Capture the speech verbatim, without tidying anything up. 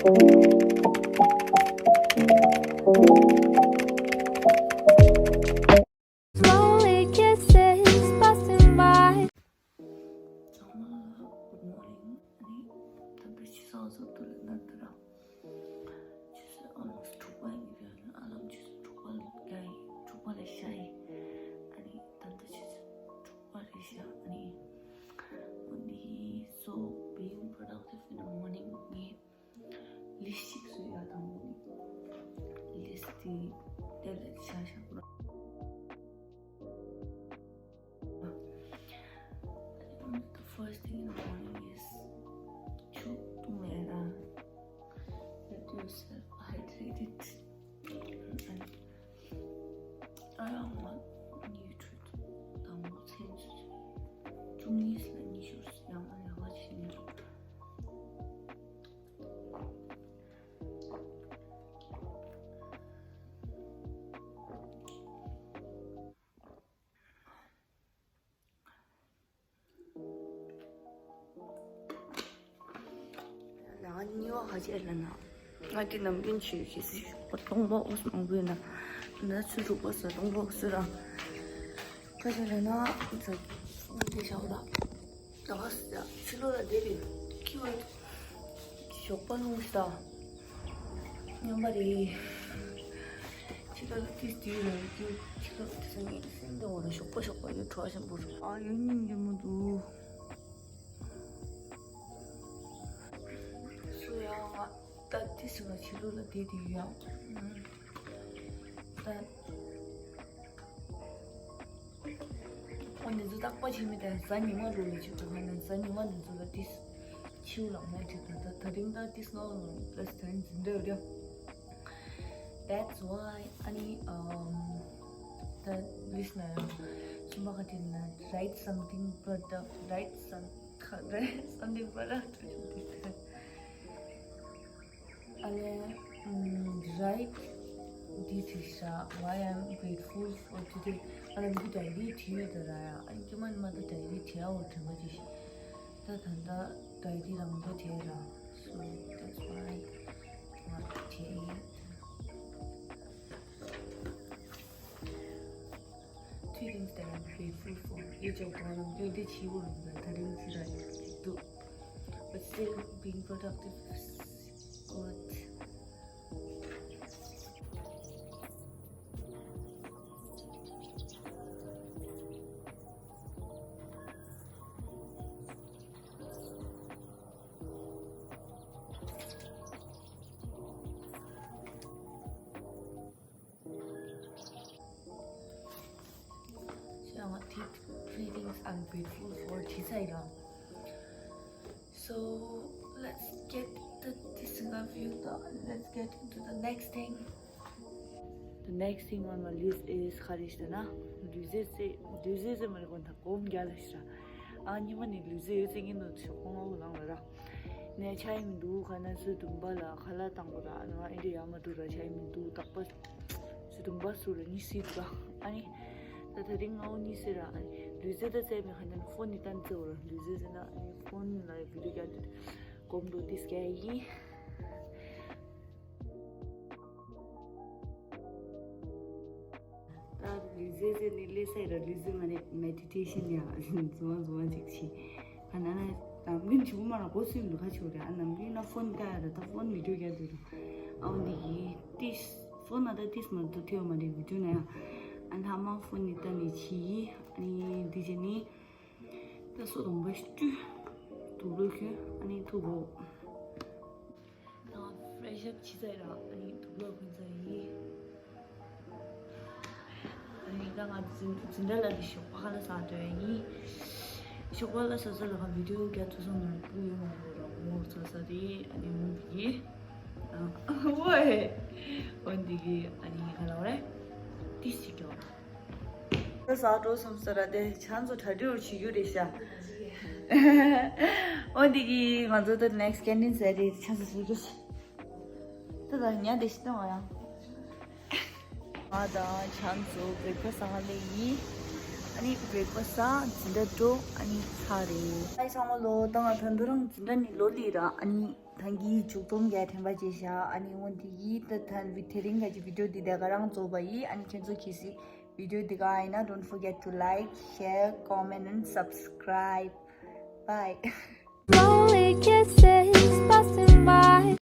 Slowly kisses passing by. ཚང་མ་good morning. ཨ་ནི་ད་ལྟ་ཆུ་ཚོད་ཚོད་དུ་ལ་ན་ད་ར། ཆུ་ཚོད་almost དྲུག་པ་ཡིན་པ་ཡིན། ཨ་ལམ་ཆུ་ཚོད་དྲུག་པ་ལ་བརྒྱབ་ཡིན། དྲུག་པ་ལ་བཞག་ཡིན། ཨ་ནི་ད་ལྟ་ཆུ་ཚོད་དྲུག་པ་རེད་ཤག་ཨ་ནི་འོ་འདི་so being productive in the morning ངས་list ཞིག་བཟོས་ཡ་དང་པོ་ནི་list དེ་དེ་ལ་བཞག་བཞག་པ། The first thing in the morning is ཆུ་འཐུང་ཡ་དང་get yourself hydrated. ཨ་ཡང་ང་ཉི་ཤུ་དང་པོ་ཚན་བཅུ་གཉིས་ལ་ཉི་ཤུ་ཡང་ང་ལས་ཀ་བྱེད་ནས། ལ་ཉི་བ་ཧ་ཅེ་ལ་ན། ང་དེ་ནམ་རྒྱུན་བྱེད་ཀྱི་སི་སྟོང་པ་ཨོ་སི་མང་པོ་ཡོད་ན། ན་ཚུ་རུག་པ་སི་སྟོང་པ་ཨོ་སི་ར། ཁ་ཤས་ལ་ན་ཚ་འདི་ཤའོ་ད། ད་ག་སི་ད་ཕྱི་ལོ་ལ་བསྡད་པའི་ཁྱི་བ་ཞོགས་པ་ལུང་ཤ་ད། ཉམས་པ་རེད། ཁྱི་ལ་ལ་ཏིས་དུས་ལ་རྒྱུ་ཁྱི་ལ་ཏིས་ངའི་སེམས་ལ་འོ་ན་ཞོགས་པ་ཞོགས་པ་ཡོད་གྲོགས་ཆེན་པོ་རེད། ཨ་ཡོད་སྙིང་རྗེ་མོ་འདུག་སུ་ཡང་ང་ད་ཏིས་ང་ཕྱི་ལོ་ལ་བསྡད་དེ་ཡོད་ཡང་ད། ཨོ་ནི་ཚོ་རྟག་པ་ཆེ་མི་དང་གཟའ་ཉི་མ་ལོ་ལ་ཆུ་དྲུག་ནས་གཟའ་ཉི་མ་ནི་ཚོ་ལ་ཏིས་ཆིའུ་ལ་མ་ཁྲིད་ད་ད་རིང་ད་ཏིས་ནོ་པ་ལ་སི་ད་རིང་འཛིན་གྲྭ་རེད། That's why ཨ་ནི་ཨམ་ད་ལིས་ན་ཡང་ཆུ་མ་ཁ་ཏིན་ན་write something product write some write something productive. ཨ་ལས། ཨམ། right འདི་བྲིས་ཤག Why I'm grateful for today. ཨ་ལས་འདི་diary བྲིས་ཡོད་ད་ར་ཡ། ཨ་ནི་ཀྱི་མ་ནི་མ་ད་diary བྲིས་ཨོ་དྲན་པ་ཅི་ཤི། ད་ད་ད་diary རང་འདྲ་བྲིས་ར། So that's why ང་བྲིས། Three things that I'm grateful for. ཡེ་ཅོག་གོ་ལམ་ཡོད་དེ་ཆི་བོ་རུ་ད་ད་རིང་ཅི་ར་ཡོད་ཅིག་འདུག But still being productive is good. So I want to three things I'm grateful for. So let's get the this interview done. Let's get into the next thing. The next thing on my list is ཁ་རེ་ཞིག་ན་ལུས་རྩལ་རྩེད། ལུས་རྩལ་རྩེད་མ་རེད་གོ་ད་སྒོམ་རྒྱག་ལ་ཞིག་ར། ཨ་ཉི་མ་ནི་ལུས་རྩལ་ཡོད་རྩེད་ཀྱི་འདུག་ཞོགས་ཁོང་ལོག་ལངས་ལ་ར། ནས་ཆ་ཡི་མི་འདུག་ཁ་ན་སུ་དུམ་པ་ལ་ཁ་ལག་བཏང་གོ་ར། ཨ་ནི་ང་ཨེ་འདྲ་ཡག་མ་འདུག་ར། ཆ་ཡི་མི་འདུག་རྟག་པ་སུ་དུམ་པ་སུ་ར་གཉིད་སད་འདུག་ཨ་ནི་ད་ད་རིང་ང་འོ་གཉིད་སད་ར། ཨ་ནི་ལུས་རྩལ་ད་རྩེད་མི་ཁ་ན་ཕོན་ནི་ཏན་རྩེ་བོ་ར། ལུས་རྩལ་རྩེ་ན་ཨ་ནི་ཕོན་ལ་བི་ཌིའོ་རྒྱག་དུས་སྒོམ་འགྲོ་ཏིས་རྒྱག་ཡིན། ད་ལུས་རྩལ་རྩེ་ནི་ལས་སའི་ར་ལུས་རྩལ་མ་རེད། མེ་ཌི་ཊེ་ཤན་ཡ་འཛུམ་མ་འཛུམ་མ་ཅིག་བྱེད། ཨ་ན་ན་ནམ་རྒྱུན་བྱུང་མ་ར་གོ་སུན་འདུག་ཁ་ཆོ་རེད། ཨ་ནམ་རྒྱུན་ན་ཕོན་ཀ་ཡ་ར་ད་ཕོན་བི་ཌིའོ་རྒྱག་དུས་ར། ཨ་འོ་འདི་གི་ཏིས་ཕོན་ན་ད་ཏིས་མ་འདུག་ཐེའོ་མ་རེད་བི་ཌིའོ་ན་ཡ། ཨ་ལྷ་མ་ཕོན་ནི་ད་ནི་ཆི་ཡི་ཨ་ནི་འདི་ཅི་ནི། ད་སོ་དང་བ་ཤི་ཏུ་དུག་ལོག་ཁྱོད་ཨ་ནི་ཐུག་གོ། ད་ཕེ་རེ་ཤི་ཨབ་བྱས་ཚར་ར། ཨ་ནི་དུག་ལོག་གོན་ཚར་ཡིན། ཨ་ནི་ད་ང་འཛིན་འཛིན་གྲྭ་ལ་དེ་ཞོགས་པ་ཁ་ལག་ཟ་འགྲོ་ཡ་ཡིན། ཞོགས་པ་ཁ་ལག་ཟ་ས་ལ་ང་བི་ཌིའོ་རྒྱག་ཐུབ་སོང་ན་སྤུ་ཡོད་མང་པོ་ར་ངོ་ཚ་ས་རེད། ཨ་ནི་འོ་འདི་གི་ཨ་ཝེ་འོ་འདི་གི་ཨ་ནི་ག་ལ་བ་རེད། ཏིས་ཅིག་རྒྱག་ད་ཟ་འགྲོ་སོང་ས་ར། དེ་ཆང་ཚོ་གྲ་སྒྲིག་བྱེད་རྒྱུ་རེད་ཤག་འོ་འདི་གི་ང་ཚོ་ད་ནེག་སི་ཊི་ཀེན་ཊིན་ཟེར་རེད། ཆང་ཚོ་ཟ་རྒྱུ་ཞིག་ད་ད་ཉལ་བསྡད་ཤི་ད་ང་ཡང་། ང་དང་ཆང་ཚོ་བྷི་རེག་ཕ་སི་ཟ་ག་སླེབས་ཡིན། ཨ་ནི་བྷི་རེག་ཕ་སི་ཟ་འཛིན་གྲྭ་འགྲོ། ཨ་ནི་ཚར་རེད། ཨ་ཡི་ཚང་མ་ལོ་ད་ང་ད་དུང་རང་འཛིན་གྲྭ་ནི་ལོ་ལི་ར། ཨ་ནི། ཐང་གི་ཆུ་དུམ་གྱི་ཐེམ་པ་ཅེ་ཤ། ཨ་ནི་འོན་ཏེ་ཡིད་ད་ཐན་བི་དེ་རིང་ག་ཅི་བི་ཌིའོ་འདི་དེ་ག་རང་རྫོགས་པ་ཡིན། ཨ་ནི་ཁྱེད་ཚོ་གིས་སི་བི་ཌིའོ་འདི་ག་ཨ་ཡིན་ན། Don't forget to like, share, comment and subscribe. Bye. Lonely kisses passing by.